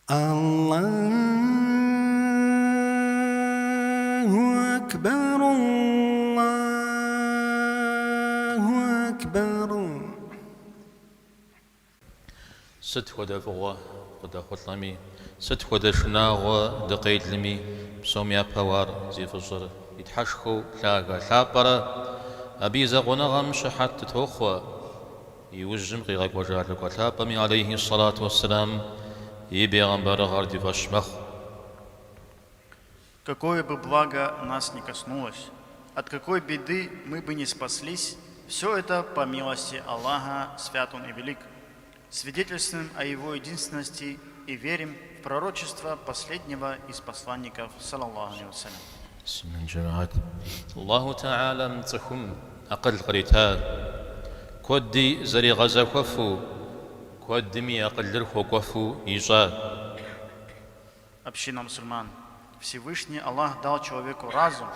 Аллаху акбар, Аллаху акбар. Сыт хуэдэ фӏыгъуэ къыдэхъулӏэми, сыт хуэдэ шынагъуэ дыкъелми, псом япэу ар зи фӏыщӏэр ди Тхьэшхуэу лъагэ лъапӏэра, абы и закъуэныгъэм щыхьэт дытохъуэ. Иужьым къигъэкӏуэжа лӏыкӏуэ лъапӏэми, алейхи сэлату уэсселам, и бегъымбарыгъэр ди фӏэщ мэхъу. Какое бы благо нас ни коснулось, от какой беды мы бы не спаслись, все это по милости Аллаха, свят Он и велик. Свидетельствуем о Его единственности и верим в пророчество последнего из посланников, саллаллаху алейхи вассалям. Муслъымэн жэмыхьэт. Аллаху Тэхьэлам цӏыхум акъыл кърита, куэди зэригъэзэхуэфу, куэдми акъылыр хуэкӏуэфу ищӏа. Община мусульман. Всевышний Аллах дал человеку разум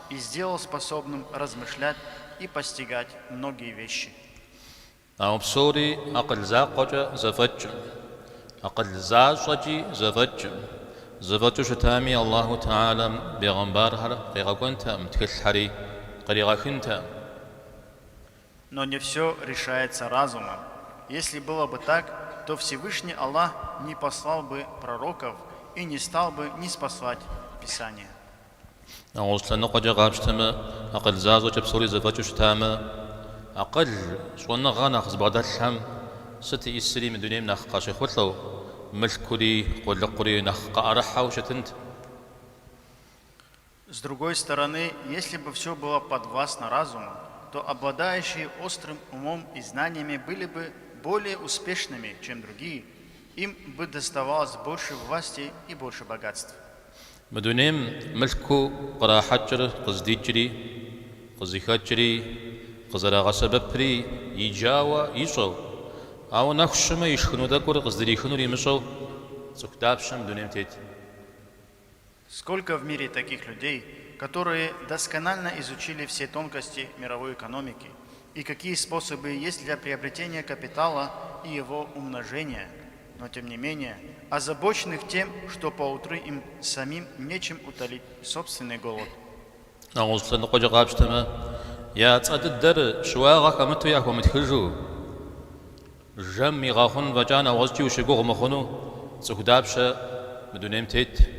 и сделал способным размышлять и постигать многие вещи. Ауэ псори акъыл закъуэкӏэ зэфӏэкӏым, акъыл защӏэкӏи зэфӏэкӏым. Зэфӏэкӏыу щытами, Аллаху Тэхьэлам бегъымбархэр къигъэкӏуэнтэкъым, тхылъхэри къригъэхынтэкъым. Но не все решается разумом. Если было бы так, то Всевышний Аллах не послал бы пророков и не стал бы ниспослать Писание. Нэгъуэщӏ лъэныкъуэкӏэ къапщтэмэ, акъыл защӏэкӏэ псори зэфӏэкӏыу щытамэ, акъыл, щӏэныгъэ нэхъ зыбгъэдэлъхэм сыт иӏысри мы дунейм нэхъ къащехъулӏэу, мылъкури, къулыкъури нэхъ къаӏэрыхьэу щытынт. С другой стороны, если бы все было подвластно разуму, то обладающие острым умом и знаниями были бы более успешными, чем другие, им бы доставалось больше власти и больше богатств. Мы дунейм мылъкуу кърахьэкӏыр къыздикӏри, къызыхэкӏри, къызэрагъэсэбэпри иджауэ ищӏэу, ауэ нэху щымэ ишхыну тӏэкӏур къыздрихынур имыщӏэу цӏыху дапщэ мы дунейм тет. Сколько в мире таких людей, которые досконально изучили все тонкости мировой экономики и какие способы есть для приобретения капитала и его умножения, но тем не менее озабоченных тем, что поутру им самим нечем утолить собственный голод. Нэгъуэщӏ лъэныкъуэкӏэ къапщтэмэ, я цӏэ дыдэр щыуагъэ хэмыту яхуэмытхыжу, жэм игъэхъун фӏэкӏа нэгъуэщӏкӏи ущыгугъ мыхъуну цӏыху дапщэ мы дунейм тет,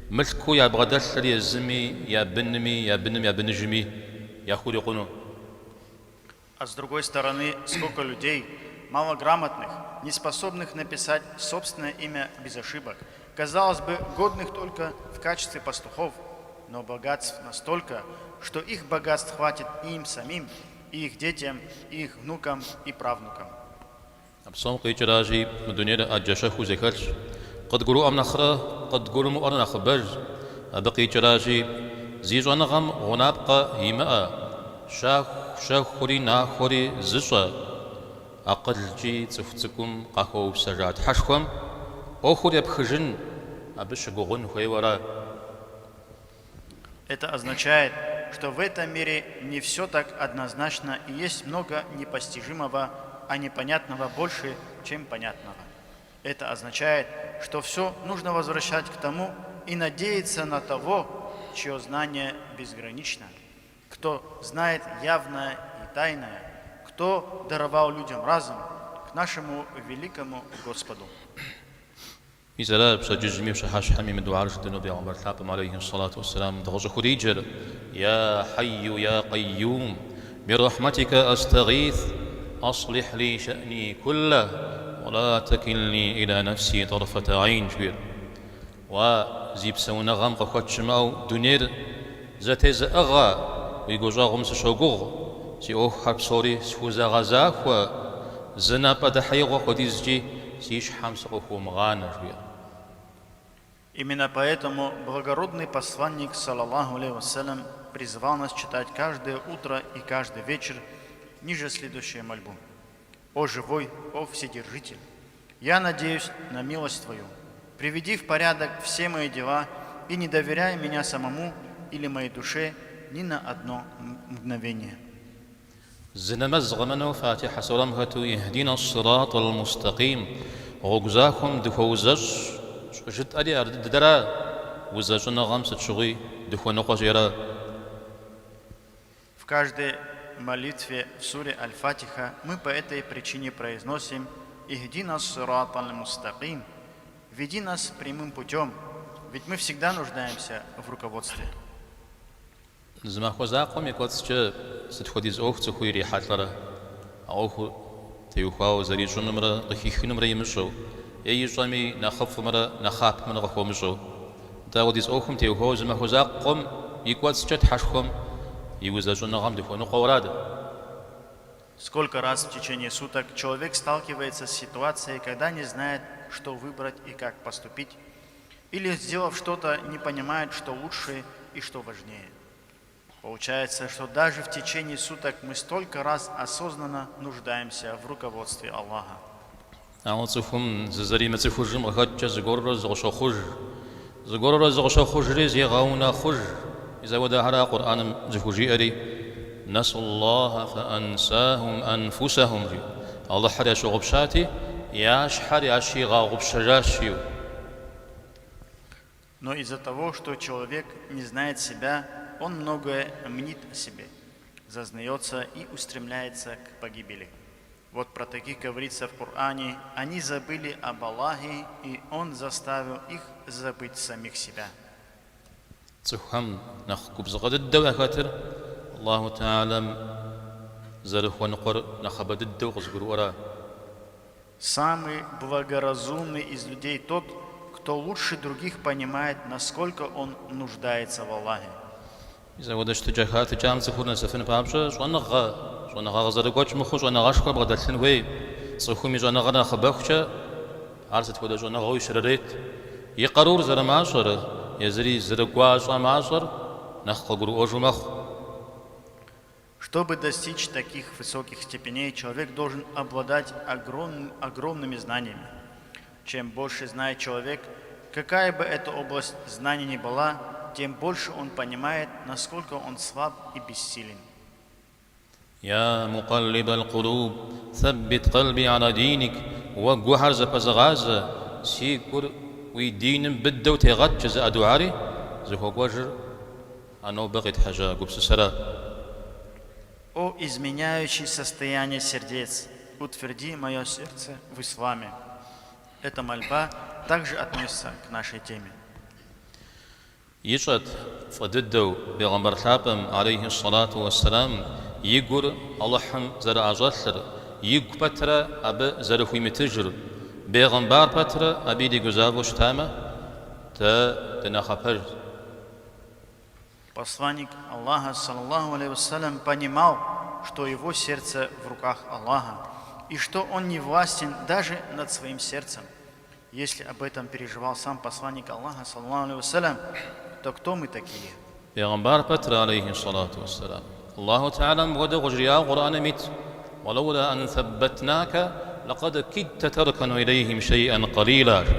мылъкуу ябгъэдэлъыр езыми, я бынми, я быным я быныжми яхурикъуну. А с другой стороны, сколько людей, малограмотных, не способных написать собственное имя без ошибок, казалось бы, годных только в качестве пастухов, но богатств настолько, что их богатств хватит и им самим, и их детям, и их внукам, и правнукам. А псом къикӏращи, мы дунейр ӏэджэ щэхуу зэхэлъщ. Къыдгурыӏуэм нэхърэ къыдгурымыӏуэр нэхъыбэжщ. Абы къикӏращи, зи щӏэныгъэм гъунапкъэ имыӏэ, щэхури нахуэри зыщӏэ, акъылкӏи цӏыху цӏыкӏум къахуэупсэжа Тхьэшхуэм ӏуэхур епхыжын, абы щыгугъын хуейуэ ара? Это означает, что в этом мире не все так однозначно и есть много непостижимого, а непонятного больше, чем понятного. Это означает, что все нужно возвращать к тому и надеяться на того, чье знание безгранично, кто знает явное и тайное, кто даровал людям разум, к нашему великому Господу. Мис ара пщэдджыжьми пщыхьэщхьэми мы дуар жытӏэну бегъымбар лъапӏэм алейхи сэлату уэсселам дыкъыщӏыхуриджэр, Я хьэйю я къэйюм, бирахьмэтикэ астагъис, аслихь ли шэӏни куллэ, уэ ла тэкилни иля нэфси тӏэрфэтэ гӏейн жыхуиӏэр. Уа, зи псэуныгъэм къыхуэт щымыӏэу дунейр зэтезыӏыгъэ, уи гущӏэгъум сыщогугъ, си ӏуэхухэр псори схузэгъэзахуэ, зы напӏэ дэхьеигъуэ хуэдизкӏи си щхьэм сыкъыхуумыгъанэ, жиӏэ. Именно поэтому благородный посланник, саллаллаху алейхи вассалям, призвал нас читать каждое утро и каждый вечер ниже следующую мольбу. «О живой, о Вседержитель, я надеюсь на милость Твою. Приведи в порядок все мои дела и не доверяй меня самому или моей душе ни на одно мгновение». Зы нэмэз къэмынэу Фатихьэ сурэм хэту Ихдина ссиратӏ аль-мустакъим, гъуэгу захуэм дыхуэузэщӏ. щӏыжытӏэри ар дыдэра, узэщӏыныгъэм сыт щыгъуи дыхуэныкъуэщи ара. В каждой молитве в суре Аль-Фатиха мы по этой причине произносим «اهدنا الصراط المستقيم» «Веди нас прямым путем», ведь мы всегда нуждаемся в руководстве. Зы махуэ закъуэм и кӏуэцӏкӏэ сыт хуэдиз ӏуэху цӏыхур ирихьэлӏэрэ, а ӏуэхур теухуауэ зэрищӏынумрэ къыхихынумрэ имыщӏэу, е ищӏэми нэхъыфӏымрэ нэхъапэмрэ къыхуэмыщӏэу. Дэ апхуэдиз ӏуэхум теухуауэ зы махуэ закъуэм и кӏуэцӏкӏэ Тхьэшхуэм и узэщӏыныгъэм дыхуэныкъуэу ара дэ? Сколько раз в течение суток человек сталкивается с ситуацией, когда не знает, что выбрать и как поступить, или, сделав что-то, не понимает, что лучше и что важнее. Получается, что даже в течение суток мы столько раз осознанно нуждаемся в руководстве Аллаха. Ауэ цӏыхум зызэримыцӏыхужым къыхэкӏкӏэ зыгуэрурэ зыкъыщохъуж, зыгуэрурэ зыкъыщохъужри зегъэунэхъуж. Мис апхуэдэхэра Къурӏэным зыхужиӏэри, Насуллаха фэӏэнсахум анфусахум, жи. Алыхьыр ящыгъупщати, я щхьэр ящигъэгъупщэжащ, жиӏэу. Но из-за того, что человек не знает себя, он многое мнит о себе, зазнается и устремляется к погибели. Вот про таких говорится в Коране, они забыли об Аллахе, и Он заставил их забыть самих себя. Цӏыхухэм нэхъ губзыгъэ дыдэу яхэтыр Аллаху Тэхьэлам зэрыхуэныкъуэр нэхъыбэ дыдэу къызыгурыӏуэра. Самый благоразумный из людей тот, кто лучше других понимает, насколько он нуждается в Аллахе. Мис апхуэдэ щытыкӏэ хэтыкӏам цӏыхур нэсыфын папщӏэ щӏэныгъэ, щӏэныгъэ къызэрыгуэкӏ мыхъуу щӏэныгъэшхуэ бгъэдэлъын хуей. Цӏыхум и щӏэныгъэр нэхъыбэхукӏэ ар сыт хуэдэ щӏэныгъэуи щрырет. И къарур зэрымащӏэр, езыри зэрыгуащӏэмащӏэр нэхъ къыгурыӏуэжу мэхъу. Чтобы достичь таких высоких степеней, человек должен обладать огром, огромными знаниями. Чем больше знает человек, какая бы эта область знаний ни была, тем больше он понимает, насколько он слаб и бессилен. يا مقلب القلوب ثبت قلبي على دينك Уэ гухэр зэпэзыгъазэ, си гур уи диным быдэу тегъэт жызыӏэ дугьэри зыхуэкӏуэжыр а нобэ къетхьэжьа гупсысэра. О изменяющий состояние сердец, утверди мое сердце в исламе. Эта мольба также относится к нашей теме. Ищӏэт фӏы дыдэу Бегъымбар лъапӏэм, алейхи сэлату уэсселам, и гур Алыхьым зэрыӏэщӏэлъыр, игу пэтрэ абы зэрыхуимытыжыр, бегъымбар пэтрэ абы иригузавэу щытамэ, дэ дынэхъапэжт. Посланник Аллаха, صلى الله عليه وسلم, понимал, что его сердце в руках Аллаха, и что он не властен даже над своим сердцем. Если об этом переживал сам посланник Аллаха, صلى الله عليه وسلم, то кто мы такие? Бегъымбар пэтрэ, алейхи сэлату уэсселам, Аллаху Тэхьэлам мыпхуэдэу къыжриӏауэ Къурӏэным ит, Уэлэула ан сэббэтнака лакъад кидтэ тэркэну илейхим шейӏэн къэлила, жи.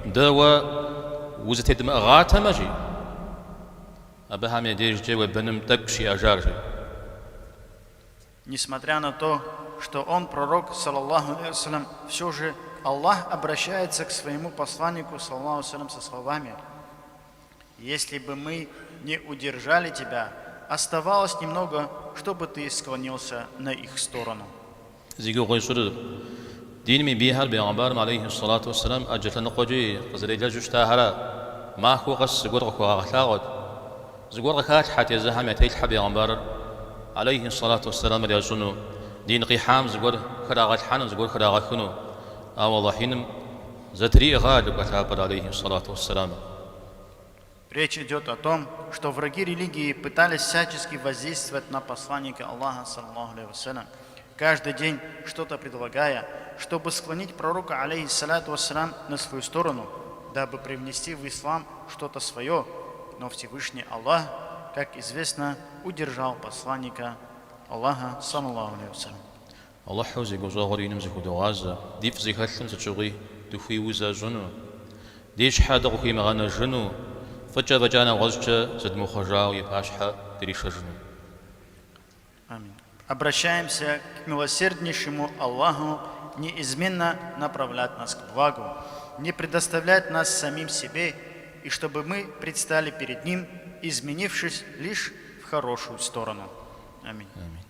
Дэ уэ узэтедмыӏыгъатэмэ, жи, абыхэм я дежкӏэ уебэным тӏэкӏущ иӏэжар, жи. Несмотря на то, что он пророк, صلى الله عليه وسلم, все же Аллах обращается к своему посланнику, صلى الله عليه وسلم, со словами: «Если бы мы не удержали тебя, оставалось немного, чтобы ты склонился на их сторону». Зи гугъу ищӏыр диным и бийхэр бегъымбарым, алейхи сэлату уэсселам, ӏэджэ лъэныкъуэкӏи къызэрелэжьу щытахэра. Махуэ къэс зыгуэр къыхуагъэлъагъуэт, зыгуэр къыхалъхьэт езыхэм я телъхьэ бегъымбарыр, алейхи сэлату уэсселамыр ящӏыну, дин къихьам зыгуэр храгъэлъхьэну, зыгуэр храгъэхыну. Ауэ Алыхь иным зэтриӏыгъа лӏыкӏуэ лъапӏэр, алейхи сэлату уэсселам. Речь идет о том, что враги религии пытались всячески воздействовать на посланника Аллаха, صلى الله عليه وسلم, каждый день что-то предлагая, чтобы склонить пророка, عليه الصلاة والسلام, на свою сторону, дабы привнести в ислам что-то свое. Но Всевышний Аллах, как известно, удержал посланника Аллаха, صلى الله عليه وسلم. Алыхьу зи гущӏэгъур иным зыхудогъазэ, дифӏ зыхэлъым сыт щыгъуи дыхуиузэщӏыну, ди щхьэ дыкъыхуимыгъэнэжыну, фӏыкӏэ фӏэкӏа нэгъуэщӏкӏэ зыдмыхъуэжауэ и пащхьэ дришэжыну. Аминь. Обращаемся к милосерднейшему Аллаху неизменно направлять нас к благу. не предоставлять нас самим себе, и чтобы мы предстали перед Ним, изменившись лишь в хорошую сторону. Аминь. Аминь.